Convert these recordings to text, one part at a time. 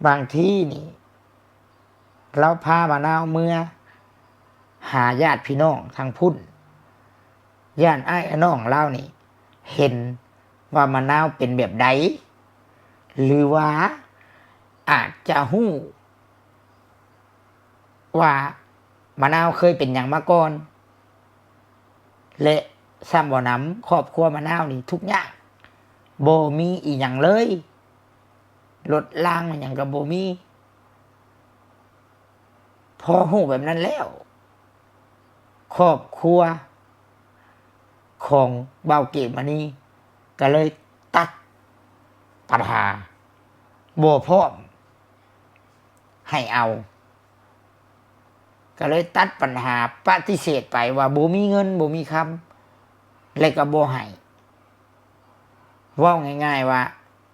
ບາງທີນີ້ລາວພາມະນາວເມືອຫາຍາດພີ່ນ້ອງທາງພຸ້ນ, ຢ້ານອ້າຍອ້າຍນ້ອງລາວນີ້ເຫັນວ່າມະນາວເປັນແບບໃດ ຫຼືວ່າອາດຈະຮູ້ວ່າມະນາວເຄີຍເປັນຫຍັງມາກ່ອນ ແລະ ຊ້ຳບໍ່ໜຳ ຄອບຄົວມະນາວນີ້ທຸກຍາກ ບໍ່ມີອີ່ຫຍັງເລີຍ, ລົດລາງອີ່ຫຍັງກໍບໍ່ມີ. ພໍຮູ້ແບບນັ້ນແລ້ວ ຄອບຄົວຂອງບ່າວເກດມະນີກໍເລີຍຕັດປັນຫາ ບໍ່ພ້ອມໃຫ້ເອົາ. ກໍເລີຍຕັດປັນຫາ ປະຕິເສດໄປວ່າບໍ່ມີເງິນ ບໍ່ມີຄຳ ແລະກໍບໍ່ໃຫ້. ເວົ້າງ່າຍໆວ່າ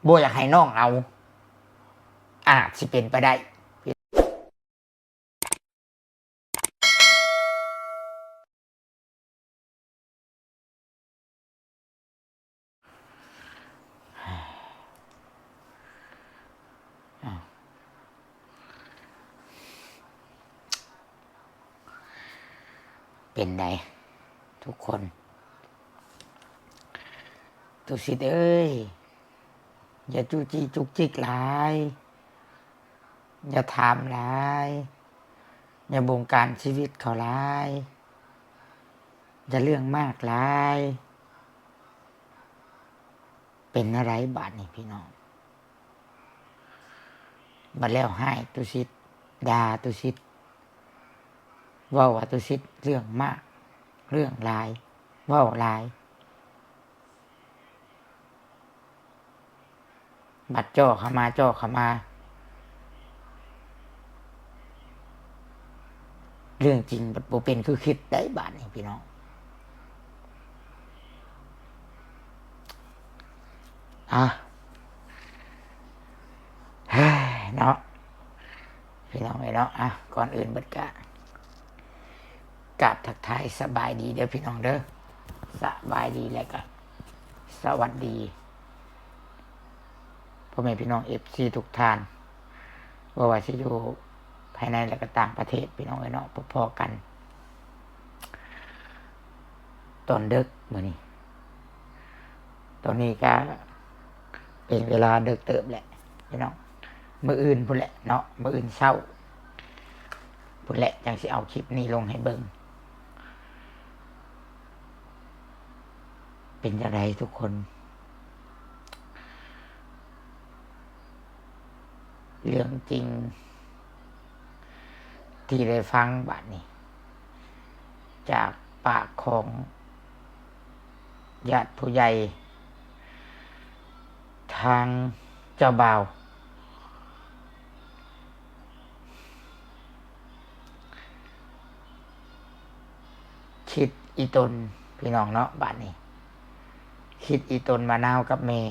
ບໍ່ຢາກໃຫ້ນ້ອງເອົາ ອາດຊິເປັນໄປໄດ້. ເປັນໃດທຸກຄົນ? ຕຸສິດເອີຍ, ຢ່າຈູ້ຈີ້ຈຸກຈິກຫຼາຍ. ຢ່າຖາມຫຼາຍ, ຢ່າບົງການຊີວິດເຂົາຫຼາຍ, ຢ່າເລື່ອງມາກຫຼາຍ. ເປັນແນວໃດບາດນີ້ພີ່ນ້ອງ? ບັດແລ້ວຮ້າຍຕຸສິດ, ດ່າຕຸສິດ, ເວົ້າວ່າຕຸສິດເລື່ອງມາກ, ເລື່ອງຫຼາຍ, ເວົ້າຫຼາຍ. ບັດເຈາະເຂົ້າມາ ເຈາະເຂົ້າມາ ເລື່ອງຈິງບັດບໍ່ເປັນຄືຄິດໄດ໋ບາດນີ້ພີ່ນ້ອງ. ອ່ະ ເນາະ ພີ່ນ້ອງເອີຍເນາະ. ອ່ະ ກ່ອນອື່ນເບິດກະກາບທັກທາຍສະບາຍດີເດີພີ່ນ້ອງເດີ, ສະບາຍດີ ແລະກະສະຫວັດດີ ພໍ່ແມ່ພີ່ນ້ອງເອັຟຊີທຸກທ່ານ, ບໍ່ວ່າຊິຢູ່ພາຍໃນ ແລະກະຕ່າງປະເທດ ພີ່ນ້ອງເອີຍເນາະ. ພົບພໍ້ກັນຕອນເດິກມື້ນີ້, ຕອນນີ້ກະເປັນເວລາເດິກເຕີບແຫຼະພີ່ນ້ອງ, ມື້ອື່ນພຸ້ນແຫຼະເນາະ, ມື້ອື່ນເຊົ້າພຸ້ນແຫຼະ ຈັ່ງຊິເອົາຄລິບນີ້ລົງໃຫ້ເບິ່ງ. ເປັນຈັ່ງໃດທຸກຄົນ? ເລື່ອງຈິງທີ່ໄດ້ຟັງບາດນີ້ ຈາກປາກຂອງຍາດຜູ້ໃຫຍ່ທາງເຈົ້າບ່າວ. ຄິດອີ່ຕົນພີ່ນ້ອງເນາະ, ບາດນີ້ຄິດອີ່ຕົນມະນາວກັບແມ່,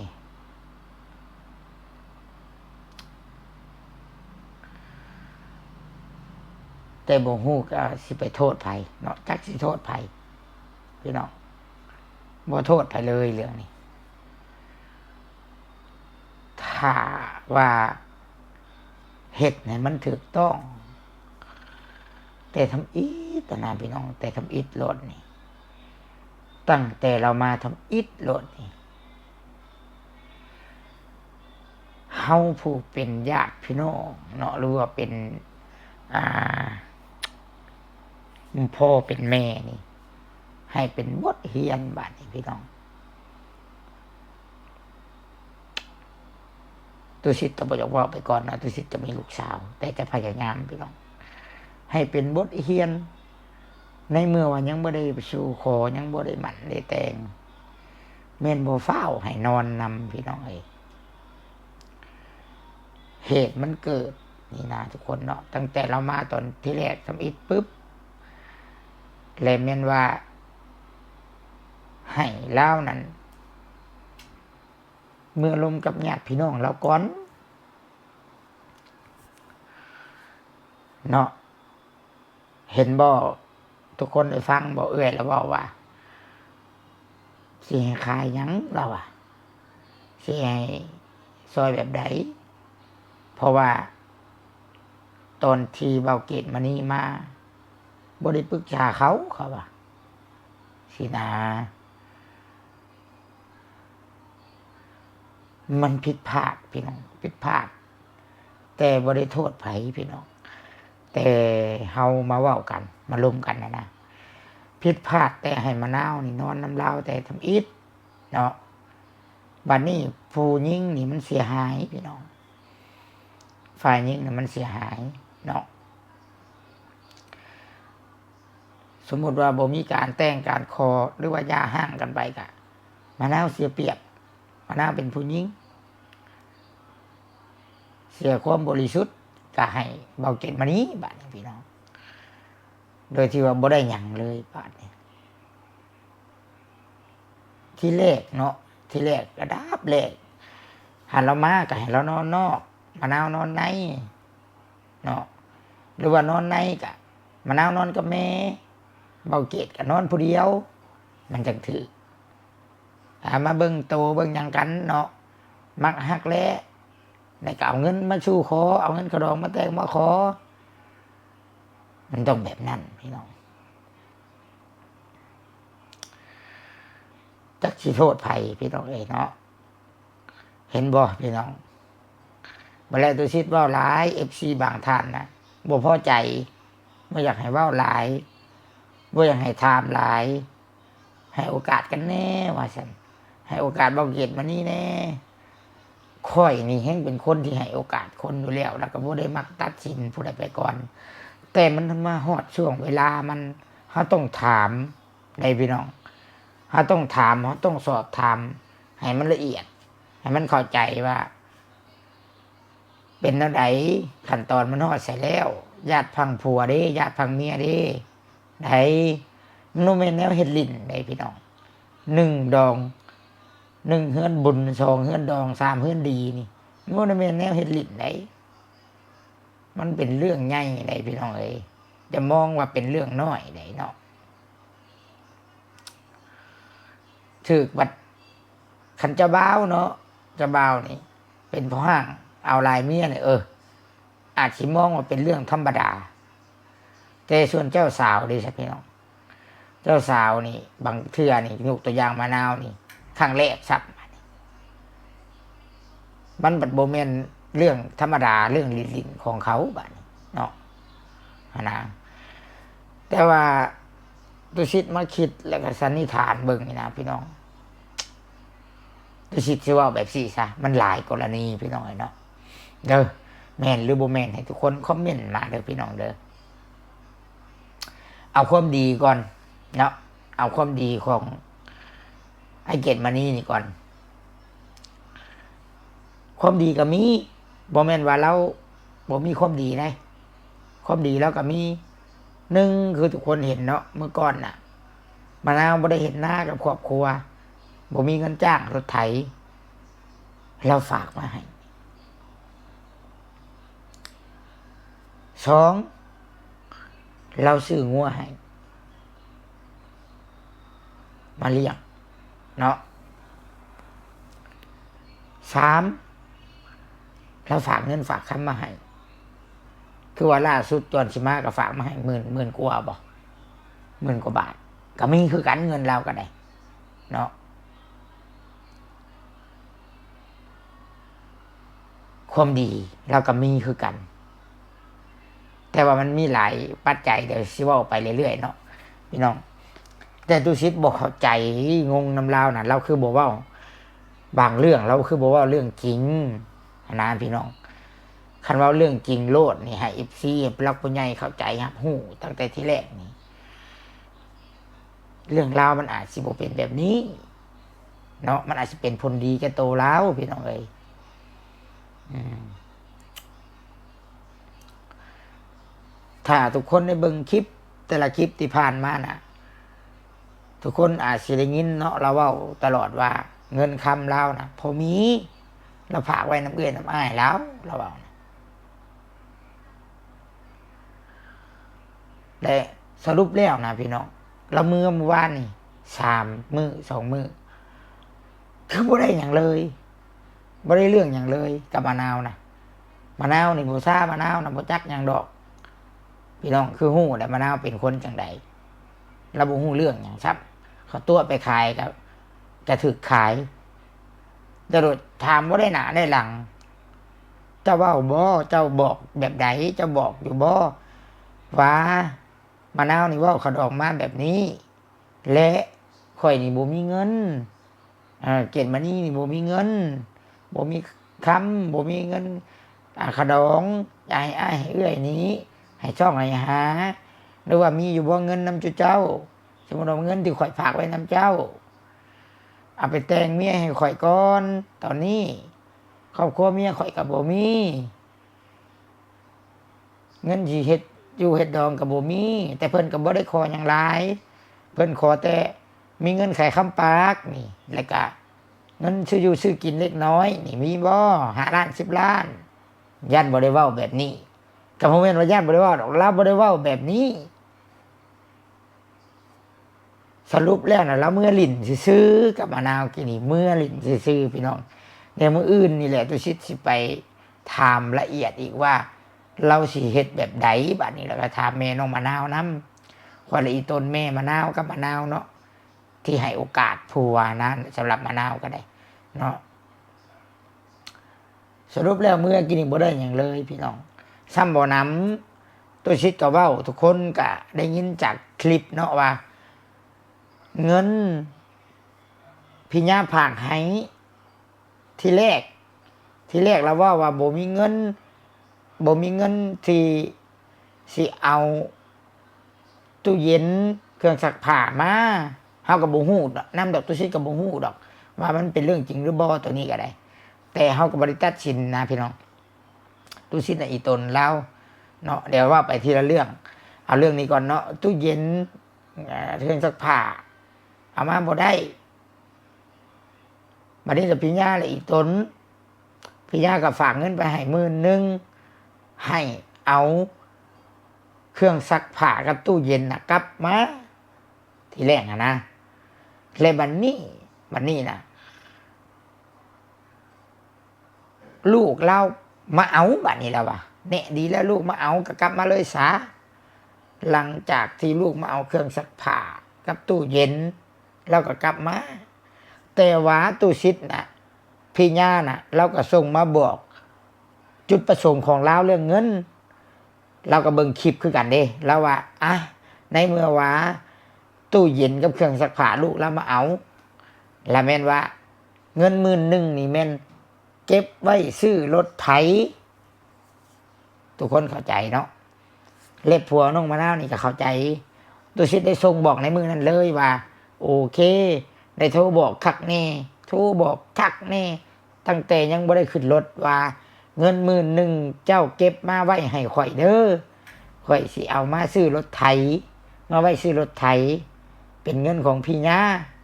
ແຕ່ບໍ່ຮູ້ກະຊິໄປໂທດໃຜເນາະ, ຈັກຊິໂທດໃຜພີ່ນ້ອງ, ບໍ່ໂທດໃຜເລີຍເລື່ອງນີ້. ຖ້າວ່າເຮັດໃຫ້ມັນຖືກຕ້ອງແຕ່ທຳອິດນະພີ່ນ້ອງ, ແຕ່ທຳອິດໂລດນີ້, ຕັ້ງແຕ່ລາວມາທຳອິດໂລດນີ້, ເຮົາຜູ້ເປັນຍາດພີ່ນ້ອງເນາະ ຫຼືວ່າເປັນ ອ່າ ພໍ່ເປັນແມ່ນີ້ ໃຫ້ເປັນບົດຮຽນບາດນີ້ພີ່ນ້ອງ. ຕຸສິດກໍບໍ່ຢາກເວົ້າໄປກ່ອນເນາະ, ຕຸສິດຈະມີລູກສາວ, ແຕ່ຈະພະຍາຍາມພີ່ນ້ອງ ໃຫ້ເປັນບົດຮຽນ. ໃນເມື່ອວ່າຍັງບໍ່ໄດ້ສູ່ຂໍ, ຍັງບໍ່ໄດ້ໝັ້ນໄດ້ແຕ່ງ, ແມ່ນບໍ່ຟ້າວໃຫ້ນອນນຳພີ່ນ້ອງເອີຍ. ເຫດມັນເກີດນີ້ນະທຸກຄົນເນາະ, ຕັ້ງແຕ່ລາວມາຕອນທີແລກທຳອິດປຶບ ແລະແມ່ນວ່າໃຫ້ລາວນັ້ນເມືອລົມກັບຍາດພີ່ນ້ອງລາວກ່ອນເນາະ. ເຫັນບໍ່? ທຸກຄົນໄດ້ຟັງບໍ່? ເອື້ອຍລາວເວົ້າວ່າ ຊິໃຫ້ຂາຍຫຍັງ? ລາວວ່າ ຊິໃຫ້ຊ່ອຍແບບໃດ? ເພາະວ່າຕອນທີ່ເບົາເກດມະນີມາ ບໍ່ໄດ້ປຶກສາເຂົາ ເຂົາວ່າຊີ້ນະ. ມັນຜິດພາດພີ່ນ້ອງ ຜິດພາດ ແຕ່ບໍ່ໄດ້ໂທດໃຜພີ່ນ້ອງ ແຕ່ເຮົາມາເວົ້າກັນ ມາລົມກັນນະນະ ຜິດພາດແຕ່ໃຫ້ມະນາວນີ້ນອນນຳລາວແຕ່ທຳອິດເນາະ. ບັດນີ້ຜູ້ຍິງນີ້ມັນເສຍຫາຍພີ່ນ້ອງ ຝ່າຍຍິງນະມັນເສຍຫາຍເນາະ. ສົມມຸດວ່າບໍ່ມີການແຕ່ງການຂໍ ຫຼືວ່າຢ່າຮ້າງກັນໄປ ກະມະນາວເສຍປຽບ ມະນາວເປັນຜູ້ຍິງ ເສຍຄວາມບໍລິສຸດ ກະໃຫ້ເບົາເກດມະນີ ບາດນີ້ພີ່ນ້ອງ ໂດຍທີ່ວ່າບໍ່ໄດ້ຫຍັງເລີຍບາດນີ້. ທີແລກເນາະ ທີແລກ ອັນດັບແລກ ຫາລາວມາກະໃຫ້ລາວນອນນອກ ມະນາວນອນໃນເນາະ ຫຼືວ່ານອນໃນກະມະນາວນອນກັບແມ່ ເບົາເກດກະນອນຜູ້ດຽວ ມັນຈັ່ງຖືກ. ອ່າ ມາເບິ່ງໂຕເບິ່ງຫຍັງກັນເນາະ ມັກຮັກແຫຼະ ແລ້ວກະເອົາເງິນມາສູ່ຂໍ ເອົາເງິນຄ່າດອງມາແຕ່ງມາຂໍ ມັນຕ້ອງແບບນັ້ນພີ່ນ້ອງ. ຈັກຊິໂທດໃຜພີ່ນ້ອງເອີຍເນາະ ເຫັນບໍ່ພີ່ນ້ອງ? ບໍ່ແລ້ວຕຸສິດເວົ້າຫຼາຍ ເອັຟຊີບາງທ່ານນະບໍ່ພໍໃຈ ບໍ່ຢາກໃຫ້ເວົ້າຫຼາຍ ບໍ່ຢາກໃຫ້ຖາມຫຼາຍ ໃຫ້ໂອກາດກັນແດ່ວ່າຊັ້ນ ໃຫ້ໂອກາດເບົາເກດມະນີແດ່. ຂ້ອຍນີ້ແຮ່ງເປັນຄົນທີ່ໃຫ້ໂອກາດຄົນຢູ່ແລ້ວ ແລ້ວກໍບໍ່ໄດ້ມັກຕັດສິນຜູ້ໃດໄປກ່ອນ ແຕ່ມັນມາຮອດຊ່ວງເວລາມັນ ເຮົາຕ້ອງຖາມໄດ໋ພີ່ນ້ອງ ເຮົາຕ້ອງຖາມ ເຮົາຕ້ອງສອບຖາມໃຫ້ມັນລະອຽດ ໃຫ້ມັນເຂົ້າໃຈວ່າ ເປັນແນວໃດ ຂັ້ນຕອນມັນຮອດໃສແລ້ວ ຍາດຝັ່ງຜົວເດ້ ຍາດຝັ່ງເມຍເດ້ ໃດ໋ ມັນບໍ່ແມ່ນແນວເຮັດຫຼິ້ນໃດ໋ພີ່ນ້ອງ ໜຶ່ງດອງ ໜຶ່ງເຮືອນບຸນ ສອງເຮືອນດອງ ສາມເຮືອນດີນີ້ ມັນບໍ່ໄດ້ແມ່ນແນວເຮັດຫຼິ້ນໃດ໋ ມັນເປັນເລື່ອງໃຫຍ່ໃດ໋ພີ່ນ້ອງເອີຍ ຢ່າມອງວ່າເປັນເລື່ອງນ້ອຍໃດ໋ເນາະ. ຖືກບັດ ຄັນເຈົ້າບ່າວເນາະ ເຈົ້າບ່າວນີ້ເປັນພໍ່ຮ້າງ ເອົາຫຼາຍເມຍນີ້ ເອີ ອາດຊິມອງວ່າເປັນເລື່ອງທຳມະດາ ແຕ່ສ່ວນເຈົ້າສາວເດ້ຊະພີ່ນ້ອງ ເຈົ້າສາວນີ້ ບາງເທື່ອນີ້ ຍົກຕົວຢ່າງມະນາວນີ້ ຄັ້ງແລກຊ້ຳ ມັນບັດບໍ່ແມ່ນເລື່ອງທຳມະດາ ເລື່ອງຫຼິ້ນໆຂອງເຂົາບາດນີ້ເນາະ ຫັ້ນນະ. ແຕ່ວ່າຕຸສິດມາຄິດ ແລ້ວກໍສັນນິຖານເບິ່ງນີ້ນະພີ່ນ້ອງ ຕຸສິດຊິເວົ້າແບບຊີ້ຊະ ມັນຫຼາຍກໍລະນີພີ່ນ້ອງເອີຍເນາະ ເດີ ແມ່ນຫຼືບໍ່ແມ່ນ ໃຫ້ທຸກຄົນຄອມເມັນມາເດີພີ່ນ້ອງເດີ. ເອົາຄວາມດີກ່ອນເນາະ ເອົາຄວາມດີຂອງອ້າຍເກດມະນີນີ້ກ່ອນ. ຄວາມດີກໍມີ ບໍ່ແມ່ນວ່າລາວບໍ່ມີຄວາມດີໃດ໋ ຄວາມດີລາວກໍມີ. ໜຶ່ງ ຄືທຸກຄົນເຫັນເນາະ ມື້ກ່ອນນະ ມະນາວບໍ່ໄດ້ເຮັດນາກັບຄອບຄົວ ບໍ່ມີເງິນຈ້າງລົດໄຖ ລາວຝາກມາໃຫ້. ສອງ ລາວຊື້ງົວໃຫ້ມາລ້ຽງເນາະ. ສາມ ລາວຝາກເງິນຝາກຄຳມາໃຫ້ ຄືວ່າລ່າສຸດຕອນຊິມາກໍຝາກມາໃຫ້ໝື່ນ ໝື່ນກວ່າບໍ່ ໝື່ນກວ່າບາດ ກໍມີຄືກັນ ເງິນລາວກໍໄດ້ເນາະ. ຄວາມດີລາວກໍມີຄືກັນ ແຕ່ວ່າມັນມີຫຼາຍປັດໄຈ ດຽວຊິເວົ້າໄປເລື້ອຍໆເນາະພີ່ນ້ອງ. ແຕ່ຕຸສິດບໍ່ເຂົ້າໃຈ ງົງນຳລາວນະ ລາວຄືບໍ່ເວົ້າບາງເລື່ອງ ລາວຄືບໍ່ເວົ້າເລື່ອງຈິງຫັ້ນນະພີ່ນ້ອງ. ຄັນເວົ້າເລື່ອງຈິງໂລດນີ້ ໃຫ້ເອັຟຊີ ຜູ້ຫຼັກຜູ້ໃຫຍ່ເຂົ້າໃຈຮັບຮູ້ຕັ້ງແຕ່ທີແລກນີ້ ເລື່ອງລາວມັນອາດຊິບໍ່ເປັນແບບນີ້ເນາະ ມັນອາດຊິເປັນຜົນດີແກ່ໂຕລາວ ພີ່ນ້ອງເອີຍ. ອືມ ຖ້າທຸກຄົນໄດ້ເບິ່ງຄລິບແຕ່ລະຄລິບທີ່ຜ່ານມານະ ທຸກຄົນອາດຊິໄດ້ຍິນເນາະ ລາວເວົ້າຕະຫຼອດວ່າເງິນຄຳລາວນະພໍມີ ລາວຝາກໄວ້ນຳເອື້ອຍນຳອ້າຍລາວ ລາວເວົ້ານະ. ແລະ ສະຫຼຸບແລ້ວນະພີ່ນ້ອງ ລາວເມືອມື້ວານນີ້ສາມມື້ ສອງມື້ ຄືບໍ່ໄດ້ຫຍັງເລີຍ ບໍ່ໄດ້ເລື່ອງຫຍັງເລີຍກັບອານາວນະ. ມະນາວນີ້ບໍ່ຊ້າ ມະນາວນະບໍ່ຈັກຫຍັງດອກ ພີ່ນ້ອງ ຄືຮູ້ແຫຼະ ມະນາວເປັນຄົນຈັ່ງໃດ ລາວບໍ່ຮູ້ເລື່ອງຫຍັງຊ້ຳ ເຂົາຕົວະໄປຂາຍກໍ ກະຖືກຂາຍ ແຕ່ໂດດຖາມບໍ່ໄດ້ໜ້າໄດ້ຫຼັງ ເຈົ້າເວົ້າບໍ່ ເຈົ້າບອກແບບໃດ ເຈົ້າບອກຢູ່ບໍ່ ວ່າມະນາວນີ້ເວົ້າຂະດອງມາແບບນີ້ ແລະ ຂ້ອຍນີ້ບໍ່ມີເງິນ ເອີ ເກດມະນີນີ້ບໍ່ມີເງິນ ບໍ່ມີຄຳ ບໍ່ມີເງິນ ອາ ຂະດອງ ຈະໃຫ້ອ້າຍໃຫ້ເອື້ອຍນີ້ ໃຫ້ຊ່ອງໃຫ້ຫາ ຫຼືວ່າມີຢູ່ບໍ່ເງິນນຳຈຸເຈົ້າ ສົມມຸດວ່າເງິນທີ່ຂ້ອຍຝາກໄວ້ນຳເຈົ້າ ເອົາໄປແຕ່ງເມຍໃຫ້ຂ້ອຍກ່ອນ ຕອນນີ້ ຄອບຄົວເມຍຂ້ອຍກໍບໍ່ມີ ເງິນຊິເຮັດຢູ່ເຮັດດອງກໍບໍ່ມີ ແຕ່ເພິ່ນກໍບໍ່ໄດ້ຂໍຫຍັງຫຼາຍ ເພິ່ນຂໍແຕ່ມີເງິນຂາຍຄຳປາກນີ້ ແລ້ວກະເງິນຊື້ຢູ່ຊື້ກິນເລັກນ້ອຍນີ້ ມີບໍ່ ຫ້າລ້ານ ສິບລ້ານ ຢ້ານບໍ່ໄດ້ເວົ້າແບບນີ້ ກໍບໍ່ແມ່ນວ່າຢ້ານບໍ່ໄດ້ເວົ້າດອກ ລາວບໍ່ໄດ້ເວົ້າແບບນີ້. ສະຫຼຸບແລ້ວນະ ລາວເມືອຫຼິ້ນຊື່ໆກັບມະນາວກີ້ນີ້ ເມືອຫຼິ້ນຊື່ໆ ພີ່ນ້ອງ ແຕ່ມື້ອື່ນນີ້ແຫຼະ ຕຸສິດຊິໄປຖາມລະອຽດອີກວ່າ ລາວຊິເຮັດແບບໃດ ບາດນີ້ ແລ້ວກໍຖາມແມ່ນ້ອງມະນາວນຳ ຂ້ອຍລະອີ່ຕົນແມ່ມະນາວກັບມະນາວເນາະ ທີ່ໃຫ້ໂອກາດຜົວນະ ສຳລັບມະນາວກໍໄດ້ເນາະ. ສະຫຼຸບແລ້ວເມື່ອກີ້ນີ້ບໍ່ໄດ້ຫຍັງເລີຍພີ່ນ້ອງ ຊ້ຳບໍ່ນຳ ຕຸສິດກໍເວົ້າ ທຸກຄົນກໍໄດ້ຍິນຈາກຄລິບເນາະວ່າ ເງິນພີ່ຍ່າຝາກໃຫ້ ທີແລກ ທີແລກລາວເວົ້າວ່າບໍ່ມີເງິນ ບໍ່ມີເງິນທີ່ຊິເອົາ ຕູ້ເຢັນ ເຄື່ອງຊັກຜ້າມາ ເຮົາກໍບໍ່ຮູ້ນຳດອກ ຕຸສິດກໍບໍ່ຮູ້ດອກວ່າມັນເປັນເລື່ອງຈິງຫຼືບໍ່ ໂຕນີ້ກໍໄດ້ ແຕ່ເຮົາກໍບໍ່ໄດ້ຕັດສິນນະພີ່ນ້ອງ ຕຸສິດນະອີ່ຕົນລາວເນາະ ດຽວເວົ້າໄປທີລະເລື່ອງ ເອົາເລື່ອງນີ້ກ່ອນເນາະ ຕູ້ເຢັນ ເອີ ເຄື່ອງຊັກຜ້າ ເອົາມາບໍ່ໄດ້ ບາດນີ້ລະພີ່ຍ່າລະອີ່ຕົນ ພີ່ຍ່າກໍຝາກເງິນໄປໃຫ້ໝື່ນໜຶ່ງ ໃຫ້ເອົາເຄື່ອງຊັກຜ້າກັບຕູ້ເຢັນນະກັບມາ ທີແລກຫັ້ນນະ ແລະ ບາດນີ້ ບາດນີ້ນະ ລູກລາວມາເອົາ ບາດນີ້ລາວວ່າ ແນະ ດີແລ້ວ ລູກມາເອົາ ກໍກັບມາເລີຍສາ. ຫຼັງຈາກທີ່ລູກມາເອົາເຄື່ອງຊັກຜ້າກັບຕູ້ເຢັນ ລາວກໍກັບມາ ແຕ່ວ່າຕຸສິດນະ ພີ່ຍ່ານະ ລາວກໍສົ່ງມາບອກຈຸດປະສົງຂອງລາວເລື່ອງເງິນ ລາວກໍເບິ່ງຄລິບຄືກັນເດ້ ລາວວ່າ ອະ ໃນເມື່ອວ່າຕູ້ເຢັນກັບເຄື່ອງຊັກຜ້າລູກລາວມາເອົາ ລະແມ່ນວ່າເງິນໝື່ນໜຶ່ງນີ້ແມ່ນ ເກັບໄວ້ຊື້ລົດໄຖ ທຸກຄົນເຂົ້າໃຈເນາະ ແລະ ຜົວນ້ອງມະນາວນີ້ກໍເຂົ້າໃຈ ຕຸສິດໄດ້ສົ່ງບອກໃນມື້ນັ້ນເລີຍວ່າ ໂອເຄ ໄດ້ໂທບອກຄັກແນ່ ໂທບອກຄັກແນ່ ຕັ້ງແຕ່ຍັງບໍ່ໄດ້ຂຶ້ນລົດວ່າ ເງິນໝື່ນໜຶ່ງເຈົ້າເກັບມາໄວ້ໃຫ້ຂ້ອຍເດີ ຂ້ອຍຊິເອົາມາຊື້ລົດໄຖ ມາໄວ້ຊື້ລົດໄຖ ເປັນເງິນຂອງພີ່ຍ່າ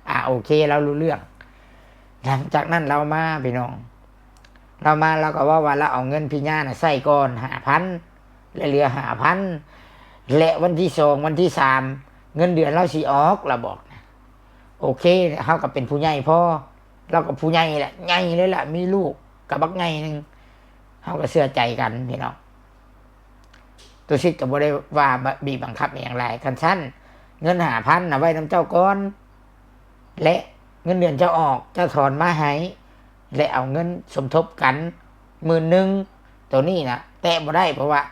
ອາ ໂອເຄ ລາວຮູ້ເລື່ອງ. ຫຼັງຈາກນັ້ນລາວມາ ພີ່ນ້ອງ ລາວມາ ລາວກໍເວົ້າວ່າລາວເອົາເງິນພີ່ຍ່ານະໃຊ້ກ່ອນຫ້າພັນ ແລະ ເຫຼືອຫ້າພັນ ແລະ ວັນທີສອງ ວັນທີສາມ ເງິນເດືອນລາວຊິອອກ ລາວບອກນະ. ໂອເຄ ເຮົາກໍເປັນຜູ້ໃຫຍ່ພໍ ລາວກໍຜູ້ໃຫຍ່ແຫຼະ ໃຫຍ່ເລີຍລະ ມີລູກກໍບັກໃຫຍ່ໜຶ່ງ ເຮົາກໍເຊື່ອໃຈກັນ ພີ່ນ້ອງ. ຕຸສິດກໍບໍ່ໄດ້ວ່າ ບ- ບີບບັງຄັບອີ່ຫຍັງຫຼາຍ ຄັນຊັ້ນ ເງິນຫ້າພັນນະໄວ້ນຳເຈົ້າກ່ອນ ແລະ ເງິນເດືອນເຈົ້າອອກ ເຈົ້າຖອນມາໃຫ້ ແລະ ເອົາເງິນສົມທົບກັນໝື່ນໜຶ່ງ ໂຕນີ້ນະແຕະບໍ່ໄດ້ ເພາະວ່າ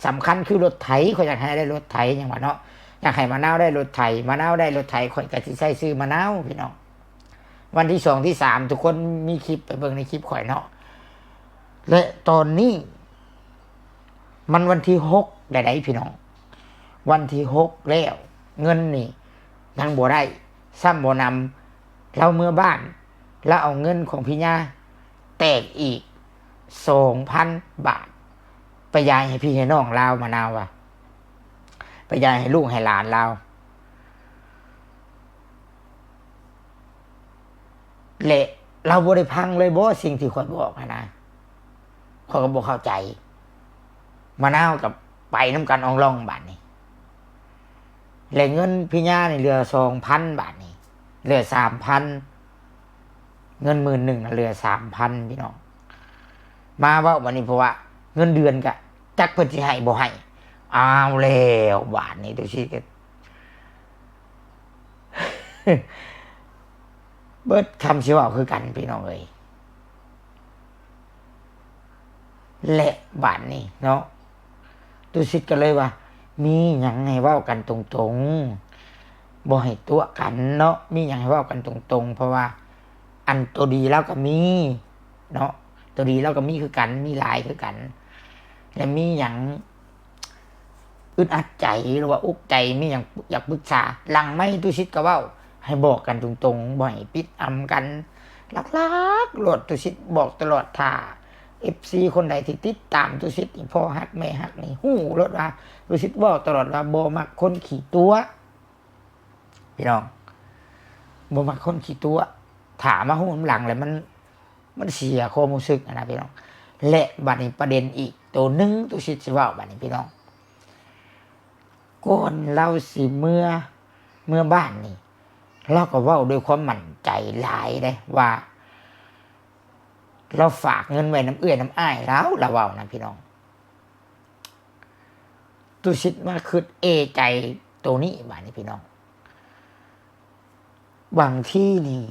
ສຳຄັນຄືລົດໄຖ ຂ້ອຍຢາກໃຫ້ໄດ້ລົດໄຖຫຍັງວ່າເນາະ ຢາກໃຫ້ມະນາວໄດ້ລົດໄຖ ມະນາວໄດ້ລົດໄຖ ຂ້ອຍກໍຊິໃຊ້ຊື່ມະນາວ ພີ່ນ້ອງ. ວັນທີສອງ ທີສາມ ທຸກຄົນມີຄລິບ ໄປເບິ່ງໃນຄລິບຂ້ອຍເນາະ ແລະ ຕອນນີ້ ມັນວັນທີຫົກແລ້ວໃດ໋ພີ່ນ້ອງ ວັນທີຫົກແລ້ວ ເງິນນີ້ຍັງບໍ່ໄດ້ ຊ້ຳບໍ່ນຳ ລາວເມືອບ້ານ ລາວເອົາເງິນຂອງພີ່ຍ່າແຕກອີກສອງພັນບາດ ໄປຢາຍໃຫ້ພີ່ໃຫ້ນ້ອງລາວ ມະນາວວ່າ ໄປຢາຍໃຫ້ລູກໃຫ້ຫຼານລາວ. ແລະ ລາວບໍ່ໄດ້ຟັງເລີຍບໍ ສິ່ງທີ່ຂ້ອຍບອກຫັ້ນນະ ຂ້ອຍກໍບໍ່ເຂົ້າໃຈ. ມະນາວກໍໄປນຳກັນອອງລອງບາດນີ້ ແລະ ເງິນພີ່ຍ່ານີ້ເຫຼືອສອງພັນ ບາດນີ້ເຫຼືອສາມພັນ ເງິນໝື່ນໜຶ່ງນະເຫຼືອສາມພັນ ພີ່ນ້ອງ. ມາເວົ້າບາດນີ້ ເພາະວ່າ ເງິນເດືອນກະຈັກເພິ່ນຊິໃຫ້ບໍ່ໃຫ້. ອ້າວແລ້ວບາດນີ້ ຕຸສິດກະເບິດຄຳຊິເວົ້າຄືກັນພີ່ນ້ອງເອີຍ. ແລະບາດນີ້ເນາະ ຕຸສິດກໍເລີຍວ່າ ມີຫຍັງໃຫ້ເວົ້າກັນຕົງໆ ບໍ່ໃຫ້ຕົວະກັນເນາະ ມີຫຍັງໃຫ້ເວົ້າກັນຕົງໆ ເພາະວ່າອັນໂຕດີລາວກໍມີເນາະ ໂຕດີລາວກໍມີຄືກັນ ມີຫຼາຍຄືກັນ ແລະມີຫຍັງ ອຶດອັດໃຈ ຫຼືວ່າອຸກໃຈ ມີຫຍັງຢາກປຶກສາ ຫຼັງໄມຕຸສິດກໍເວົ້າ ໃຫ້ບອກກັນຕົງໆ ບໍ່ໃຫ້ປິດອຳກັນ ຫຼັກໆໂລດ. ຕຸສິດບອກຕະຫຼອດ ຖ້າເອັຟຊີຄົນໃດທີ່ຕິດຕາມຕຸສິດນີ້ ພໍ່ຮັກແມ່ຮັກນີ້ ຮູ້ໂລດວ່າຕຸສິດເວົ້າຕະຫຼອດວ່າບໍ່ມັກຄົນຂີ້ຕົວະ ພີ່ນ້ອງ ບໍ່ມັກຄົນຂີ້ຕົວະ. ຖ້າມາຮູ້ນຳຫຼັງແລ້ວມັນ ມັນເສຍຄວາມຮູ້ສຶກຫັ້ນນະພີ່ນ້ອງ. ແລະບາດນີ້ປະເດັນອີກໂຕໜຶ່ງ ຕຸສິດຊິເວົ້າບາດນີ້ພີ່ນ້ອງ ກ່ອນລາວຊິເມືອ ເມືອບ້ານນີ້ ລາວກໍເວົ້າດ້ວຍຄວາມໝັ້ນໃຈຫຼາຍເດ້ວ່າ ລາວຝາກເງິນໄວ້ນຳເອື້ອຍນຳອ້າຍລາວ ລາວເວົ້ານະພີ່ນ້ອງ. ຕຸສິດມາຄິດເອໃຈໂຕນີ້ບາດນີ້ພີ່ນ້ອງ ບາງທີນີ້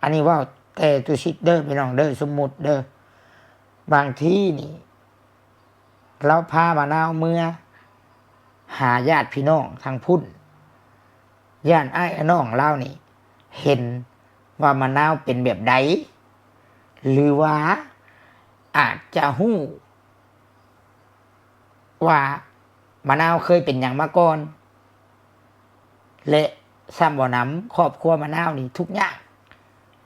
ອັນນີ້ເວົ້າແຕ່ຕຸສິດເດີພີ່ນ້ອງເດີ ສົມມຸດເດີ ບາງທີນີ້ ລາວພາມະນາວເມືອຫາຍາດພີ່ນ້ອງທາງພຸ້ນ ຢ້ານອ້າຍອ້າຍນ້ອງລາວນີ້ເຫັນວ່າມະນາວເປັນແບບໃດ ຫຼືວ່າອາດຈະຮູ້ວ່າມະນາວເຄີຍເປັນຫຍັງມາກ່ອນ ແລະຊ້ຳບໍ່ໜຳ ຄອບຄົວມະນາວນີ້ທຸກຍາກ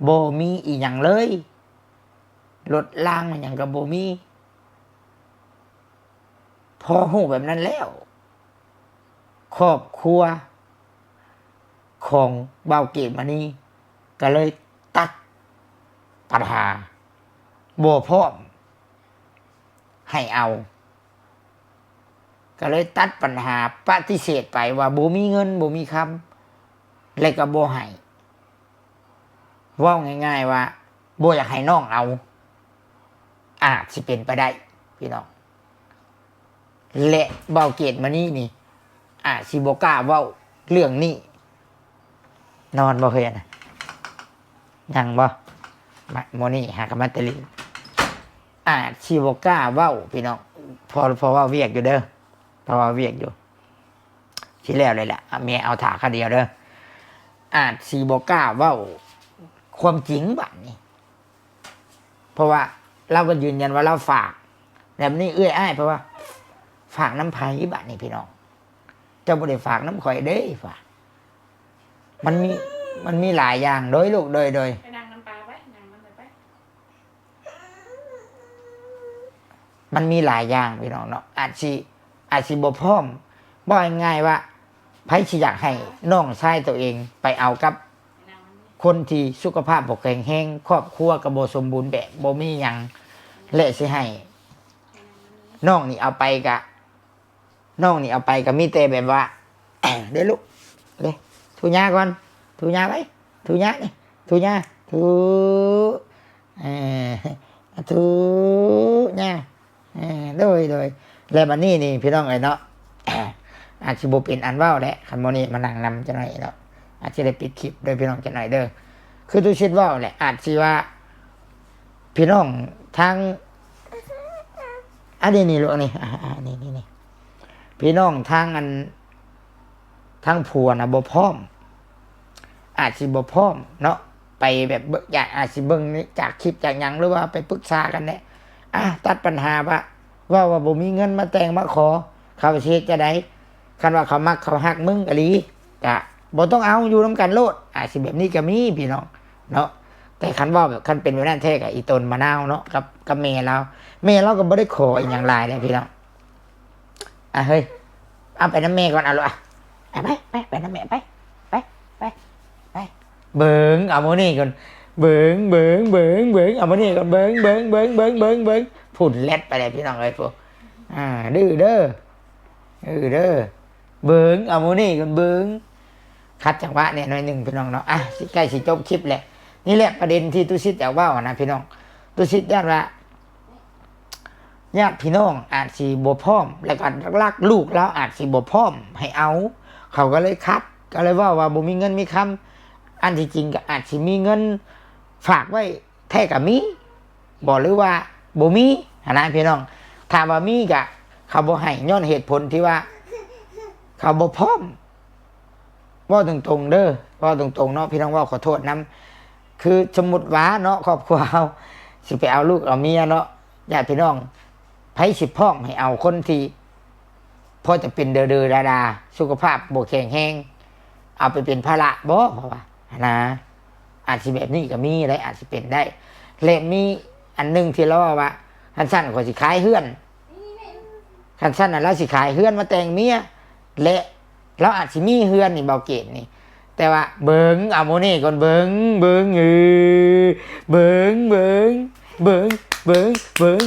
ບໍ່ມີອີ່ຫຍັງເລີຍ ລົດລາງອີ່ຫຍັງກໍບໍ່ມີ. ພໍຮູ້ແບບນັ້ນແລ້ວ ຄອບຄົວຂອງບ່າວເກດມະນີກໍເລີຍຕັດປັນຫາ ບໍ່ພ້ອມໃຫ້ເອົາ ກໍເລີຍຕັດປັນຫາ ປະຕິເສດໄປວ່າບໍ່ມີເງິນ ບໍ່ມີຄຳ ແລະກໍບໍ່ໃຫ້. ເວົ້າງ່າຍໆວ່າບໍ່ຢາກໃຫ້ນ້ອງເອົາ ອາດຊິເປັນໄປໄດ້ພີ່ນ້ອງ ແລະບ່າວເກດມະນີນີ້ ອາດຊິບໍ່ກ້າເວົ້າເລື່ອງນີ້. ນອນບໍ່ເຮີຍນະ? ຍັງບໍ່? ມາ ມື້ນີ້ຫາກະມາແຕ່ຫຼິ້ນ ອາດຊິບໍ່ກ້າເວົ້າພີ່ນ້ອງ ພໍ ພໍເວົ້າວຽກຢູ່ເດີ ພໍເວົ້າວຽກຢູ່ ຊິແລ້ວເລີຍລະ ແມ່ເອົາຖ້າຄາວດຽວເດີ ອາດຊິບໍ່ກ້າເວົ້າຄວາມຈິງບາດນີ້ ເພາະວ່າລາວກໍຢືນຢັນວ່າລາວຝາກ ແບບນີ້ເອື້ອຍອ້າຍ ເພາະວ່າຝາກນຳໃຜບາດນີ້ພີ່ນ້ອງ ເຈົ້າບໍ່ໄດ້ຝາກນຳຂ້ອຍເດ້ ວ່າ ມັນມີ ມັນມີຫຼາຍຢ່າງ ໂດຍລູກ ໂດຍ ໂດຍ ໄປນັ່ງນຳປາໄປ ນັ່ງນຳໄປ ມັນມີຫຼາຍຢ່າງພີ່ນ້ອງເນາະ ອາດຊິ ອາດຊິບໍ່ພ້ອມ ເວົ້າງ່າຍໆວ່າ ໃຜຊິຢາກໃຫ້ນ້ອງຊາຍໂຕເອງໄປເອົາກັບຄົນທີ່ສຸຂະພາບບໍ່ແຂງແຮງ ຄອບຄົວກໍບໍ່ສົມບູນແບບ ບໍ່ມີຫຍັງ ແລະ ຊິໃຫ້ນ້ອງນີ້ເອົາໄປກະ ນ້ອງນີ້ເອົາໄປກໍມີແຕ່ແບບວ່າ ເດ້ລູກ ເດ້ ຖູຫຍ້າກ່ອນ ຖູຫຍ້າໄປ ຖູຫຍ້ານີ້ ຖູຫຍ້າ ຖູ ເອີ ຖູຫຍ້າ ເອີ ໂດຍ ໂດຍ ແລະບັດນີ້ນີ້ພີ່ນ້ອງເອີຍເນາະ ອາດຊິບໍ່ເປັນອັນເວົ້າແຫຼະ ຄັນບໍ່ນີ້ມານັ່ງນຳຈັກໜ້ອຍເນາະ ອາດຊິໄດ້ປິດຄລິບເດີພີ່ນ້ອງຈັກໜ້ອຍເດີ ຄືຕຸສິດເວົ້າແຫຼະ ອາດຊິວ່າ ພີ່ນ້ອງທາງ ອັນນີ້ນີ້ລູກ ອັນນີ້ ອ່າ ນີ້ ນີ້ ນີ້ ພີ່ນ້ອງທາງອັນ ທາງຜົວນະບໍ່ພ້ອມ ອາດຊິບໍ່ພ້ອມເນາະ ໄປແບບ ຢາກ ອາດຊິເບິ່ງຈາກຄລິບຈາກຫຍັງ ຫຼືວ່າໄປປຶກສາກັນແຫຼະ ອ່າ ຕັດປັນຫາວ່າ ເວົ້າວ່າບໍ່ມີເງິນມາແຕ່ງມາຂໍ ເຂົາຊິເຮັດຈັ່ງໃດ? ຄັນວ່າເຂົາມັກເຂົາຮັກມຶງອີ່ຫຼີ ກະບໍ່ຕ້ອງເອົາ ຢູ່ນຳກັນໂລດ ອາດຊິແບບນີ້ກໍມີພີ່ນ້ອງເນາະ ແຕ່ຄັນເວົ້າແບບ ຄັນເປັນແບບນັ້ນແທ້ກໍອີ່ຕົນມະນາວເນາະ ກັບ ກັບແມ່ລາວ ແມ່ລາວກໍບໍ່ໄດ້ຂໍອີ່ຫຍັງຫຼາຍເດ້ພີ່ນ້ອງ ອ່ະເຮີ້ຍ ເອົາໄປນຳແມ່ກ່ອນ ເອົາໂລດ ອ່ະ ອ່ະ ໄປ ໄປ ໄປນຳແມ່ ໄປ ໄປ ໄປ ໄປ ເບິ່ງ ເອົາມື້ນີ້ກ່ອນ ເບິ່ງ ເບິ່ງ ເບິ່ງ ເບິ່ງ ເອົາມື້ນີ້ກ່ອນ ເບິ່ງ ເບິ່ງ ເບິ່ງ ເບິ່ງ ເບິ່ງ ເບິ່ງ ພຸ້ນແລັດໄປແລ້ວພີ່ນ້ອງເອີຍ ພວກ ອ່າ ດື້ເດີ ດື້ເດີ ເບິ່ງ ເອົາມື້ນີ້ກ່ອນ ເບິ່ງ ຂັດຈັງຫວະແດ່ໜ້ອຍໜຶ່ງພີ່ນ້ອງເນາະ ອ່ະ ຊິໃກ້ຊິຈົບຄລິບແຫຼະ ນີ້ແຫຼະປະເດັນທີ່ຕຸສິດຢາກເວົ້ານະພີ່ນ້ອງ ຕຸສິດຢ້ານວ່າ ຍາດພີ່ນ້ອງອາດຊິບໍ່ພ້ອມ ແລ້ວກໍຫຼັກໆ ລູກລາວອາດຊິບໍ່ພ້ອມໃຫ້ເອົາ ເຂົາກໍເລີຍຂັດ ກໍເລີຍເວົ້າວ່າບໍ່ມີເງິນມີຄຳ. ອັນທີ່ຈິງກໍອາດຊິມີເງິນຝາກໄວ້ແທ້ກໍມີ ບໍ່ ຫຼືວ່າບໍ່ມີຫັ້ນນະພີ່ນ້ອງ. ຖ້າວ່າມີກະເຂົາບໍ່ໃຫ້ ຍ້ອນເຫດຜົນທີ່ວ່າເຂົາບໍ່ພ້ອມ. ເວົ້າຕົງໆເດີ ເວົ້າຕົງໆເນາະ ພີ່ນ້ອງ ເວົ້າຂໍໂທດນຳ. ຄືສົມມຸດວ່າເນາະ ຄອບຄົວເຮົາຊິໄປເອົາລູກເອົາເມຍເນາະ ຍາດພີ່ນ້ອງ ໃຜຊິພ້ອມໃຫ້ເອົາຄົນທີ່ພໍຈະເປັນເດີໆດາໆ ສຸຂະພາບບໍ່ແຂງແຮງ ເອົາໄປເປັນພາລະບໍ ເຂົາວ່າຫັ້ນນະ. ອາດຊິແບບນີ້ກໍມີໄດ໋ ອາດຊິເປັນໄດ້. ແລະ ມີອັນໜຶ່ງທີ່ລາວເວົ້າວ່າ ຄັນຊັ້ນຂ້ອຍຊິຂາຍເຮືອນ ຄັນຊັ້ນນະ ລາວຊິຂາຍເຮືອນມາແຕ່ງເມຍ ແລະ ລາວອາດຊິມີເຮືອນນີ້ ເບົາເກດນີ້ ແຕ່ວ່າເບິ່ງເອົາໂມເນກ່ອນ ເບິ່ງ ເບິ່ງ ເອີ ເບິ່ງ ເບິ່ງ ເບິ່ງ ເບິ່ງ ເບິ່ງ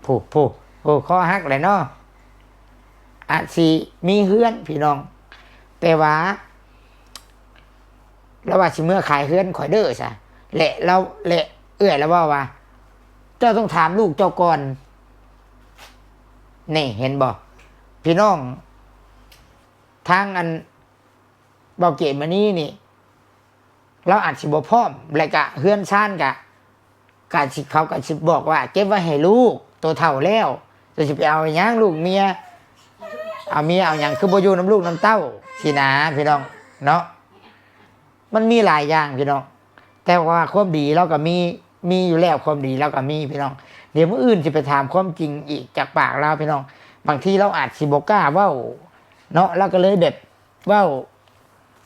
ໂພ ໂພ ໂພ ຄໍຫັກແຫຼະເນາະ. ອາດຊິມີເຮືອນພີ່ນ້ອງ ແຕ່ວ່າ ລາວວ່າຊິເມືອຂາຍເຮືອນຂ້ອຍເດີຊະ ແລະ ລາວ ແລະ ເອື້ອຍລາວເວົ້າວ່າ ເຈົ້າຕ້ອງຖາມລູກເຈົ້າກ່ອນ. ນີ້ເຫັນບໍ່ພີ່ນ້ອງ ທາງອັນເບົາເກດມະນີນີ້ ລາວອາດຊິບໍ່ພ້ອມ ແລະ ກະເຮືອນຊານກະ ກະຊິ ເຂົາກໍຊິບອກວ່າເກັບໄວ້ໃຫ້ລູກ ໂຕເຖົ້າແລ້ວ ເຈົ້າຊິໄປເອົາຫຍັງລູກເມຍ ເອົາເມຍເອົາຫຍັງ ຄືບໍ່ຢູ່ນຳລູກນຳເຕົ້າຊີ້ນະພີ່ນ້ອງເນາະ. ມັນມີຫຼາຍຢ່າງພີ່ນ້ອງ ແຕ່ວ່າຄວາມດີລາວກໍມີ ມີຢູ່ແລ້ວ ຄວາມດີລາວກໍມີພີ່ນ້ອງ. ດຽວມື້ອື່ນຊິໄປຖາມຄວາມຈິງອີກຈາກປາກລາວພີ່ນ້ອງ ບາງທີລາວອາດຊິບໍ່ກ້າເວົ້າເນາະ ລາວກໍເລີຍແບບ ເວົ້າ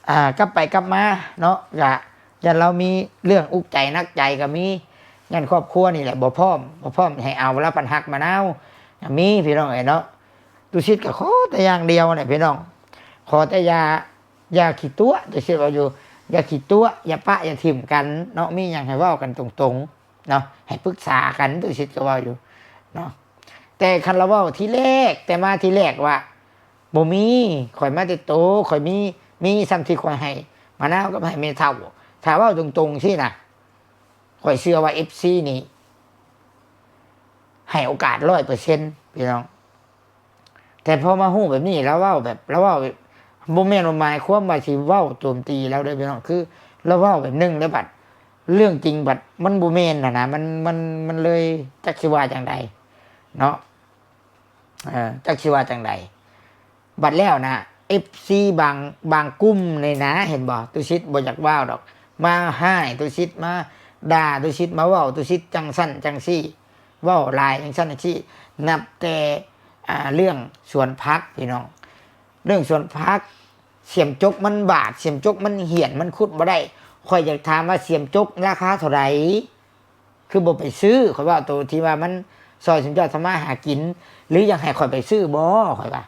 ອ່າ ກັບໄປກັບມາເນາະ ກະຢ້ານລາວມີເລື່ອງອຸກໃຈໜັກໃຈກໍມີ ຢ້ານຄອບຄົວນີ້ແຫຼະບໍ່ພ້ອມ ບໍ່ພ້ອມໃຫ້ເອົາ ລາວປານຮັກມະນາວກໍມີພີ່ນ້ອງເອີຍເນາະ. ຕຸສິດກໍຂໍແຕ່ຢ່າງດຽວແຫຼະພີ່ນ້ອງ ຂໍແຕ່ຢ່າ ຢ່າຂີ້ຕົວະ ຕຸສິດວ່າຢູ່ ຢ່າຂີ້ຕົວະ ຢ່າປະຢ່າຖິ້ມກັນເນາະ ມີຫຍັງໃຫ້ເວົ້າກັນຕົງໆ ເນາະ ໃຫ້ປຶກສາກັນ ຕຸສິດກໍເວົ້າຢູ່ເນາະ. ແຕ່ຄັນລາວເວົ້າທີແລກ ແຕ່ມາທີແລກວ່າບໍ່ມີ ຂ້ອຍມາແຕ່ໂຕ ຂ້ອຍມີ ມີສ່ຳທີ່ຂ້ອຍໃຫ້ມະນາວກັບໃຫ້ແມ່ເຖົ້າ ຖ້າເວົ້າຕົງໆຊີ້ນະ ຂ້ອຍເຊື່ອວ່າເອັຟຊີນີ້ໃຫ້ໂອກາດຮ້ອຍເປີເຊັນ ພີ່ນ້ອງ. ແຕ່ພໍມາຮູ້ແບບນີ້ ລາວເວົ້າແບບ ລາວເວົ້າແບບ ບໍ່ແມ່ນວ່າໝາຍຄວາມວ່າຊິເວົ້າໂຈມຕີລາວເດີພີ່ນ້ອງ ຄືລາວເວົ້າແບບໜຶ່ງ ແລ້ວບັດເລື່ອງຈິງບັດມັນບໍ່ແມ່ນຫັ້ນນະ ມັນ ມັນ ມັນເລີຍຈັກຊິວ່າຈັ່ງໃດເນາະ ເອີ ຈັກຊິວ່າຈັ່ງໃດ. ບັດແລ້ວນະ ເອັຟຊີບາງ ບາງກຸ່ມນີ້ນະ ເຫັນບໍ່ ຕຸສິດບໍ່ຢາກເວົ້າດອກ ມາຮ້າຍຕຸສິດ ມາດ່າຕຸສິດ ມາເວົ້າຕຸສິດຈັ່ງຊັ້ນຈັ່ງຊີ້ ເວົ້າຫຼາຍຈັ່ງຊັ້ນຈັ່ງຊີ້ ນັບແຕ່ ອ່າ ເລື່ອງສວນຜັກພີ່ນ້ອງ ເລື່ອງສວນຜັກ ສຽມຈົກມັນບາດ ສຽມຈົກມັນຫ້ຽນ ມັນຂຸດບໍ່ໄດ້. ຂ້ອຍຢາກຖາມວ່າສຽມຈົກລາຄາເທົ່າໃດ ຄືບໍ່ໄປຊື້? ຂ້ອຍເວົ້າໂຕທີ່ວ່າມັນຊ່ອຍຊຸມເຈົ້າທຳມາຫາກິນ ຫຼືຢາກໃຫ້ຂ້ອຍໄປຊື້ບໍ່? ຂ້ອຍວ່າ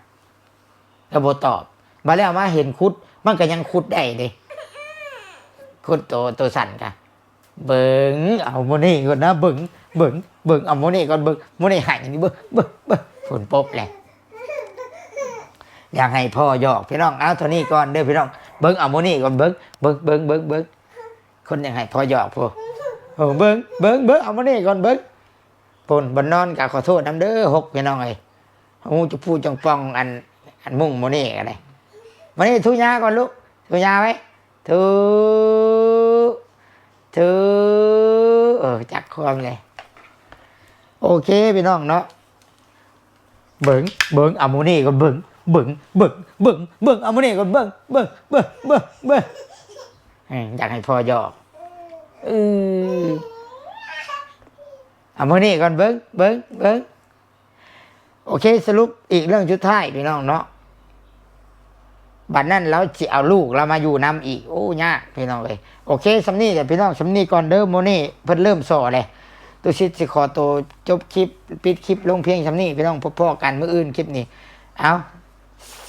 ລາວບໍ່ຕອບ. ບາດແລ້ວມາເຫັນຂຸດ ມັນກໍຍັງຂຸດໄດ້ເດ້ ຂຸດໂຕ ໂຕສັ້ນກະ ເບິ່ງເອົາໂມເນກ່ອນນະ ເບິ່ງ ເບິ່ງ ເບິ່ງເອົາໂມເນກ່ອນ ເບິ່ງໂມເນໃຫ້ນີ້ ເບິ່ງ ເບິ່ງ ເບິ່ງ ຝົນປົກແຫຼະ ຢາກໃຫ້ພໍ່ຢອກພີ່ນ້ອງ. ເອົາເທົ່ານີ້ກ່ອນເດີພີ່ນ້ອງ ເບິ່ງເອົາໂມເນກ່ອນ ເບິ່ງ ເບິ່ງ ເບິ່ງ ເບິ່ງ ເບິ່ງ ຄົນຢາກໃຫ້ພໍ່ຢອກພຸ້ນ ເບິ່ງ ເບິ່ງ ເບິ່ງເອົາໂມເນກ່ອນ ເບິ່ງ ພຸ້ນ ບ່ອນນອນກໍຂໍໂທດນຳເດີ ຫົກ ພີ່ນ້ອງເອີຍ ຫູຈະພູຈະປ່ອງ ອັນ ອັນມຸ້ງໂມເນກໍໄດ້. ໂມເນຖູຫຍ້າກ່ອນລູກ ຖູຫຍ້າໄວ້ ຖູ ຖູ ເອີ ຈັກຄວາມເລີຍ. ໂອເຄພີ່ນ້ອງເນາະ ເບິ່ງ ເບິ່ງເອົາໂມເນກ່ອນ ເບິ່ງ ເບິ່ງ ເບິ່ງ ເບິ່ງ ເບິ່ງເອົາໂມເນກ່ອນ ເບິ່ງ ເບິ່ງ ເບິ່ງ ເບິ່ງ ເບິ່ງ ເອີ ຢາກໃຫ້ພໍ່ຢອກ ເອີ ເອົາໂມເນກ່ອນ ເບິ່ງ ເບິ່ງ ເບິ່ງ. ໂອເຄ ສະຫຼຸບອີກເລື່ອງສຸດທ້າຍພີ່ນ້ອງເນາະ ບັດນັ້ນລາວຊິເອົາລູກລາວມາຢູ່ນຳອີກ ໂອ້ ຍາກພີ່ນ້ອງເອີຍ. ໂອເຄ ສ່ຳນີ້ແຫຼະພີ່ນ້ອງ ສ່ຳນີ້ກ່ອນເດີ ໂມເນເພິ່ນເລີ່ມສໍ່ແຫຼະ. ຕຸສິດຊິຂໍໂຕຈົບຄລິບ ປິດຄລິບລົງພຽງສ່ຳນີ້ພີ່ນ້ອງ ພົບພໍ້ກັນມື້ອື່ນຄລິບນີ້. ເອົາ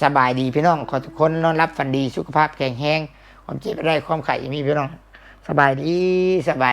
ສະບາຍດີພີ່ນ້ອງ ຂໍໃຫ້ທຸກຄົນນອນຫຼັບຝັນດີ ສຸຂະພາບແຂງແຮງ ຄວາມເຈັບໄດ້ ຄວາມໄຂ້ບໍ່ມີພີ່ນ້ອງ ສະບາຍດີ ສະບາຍ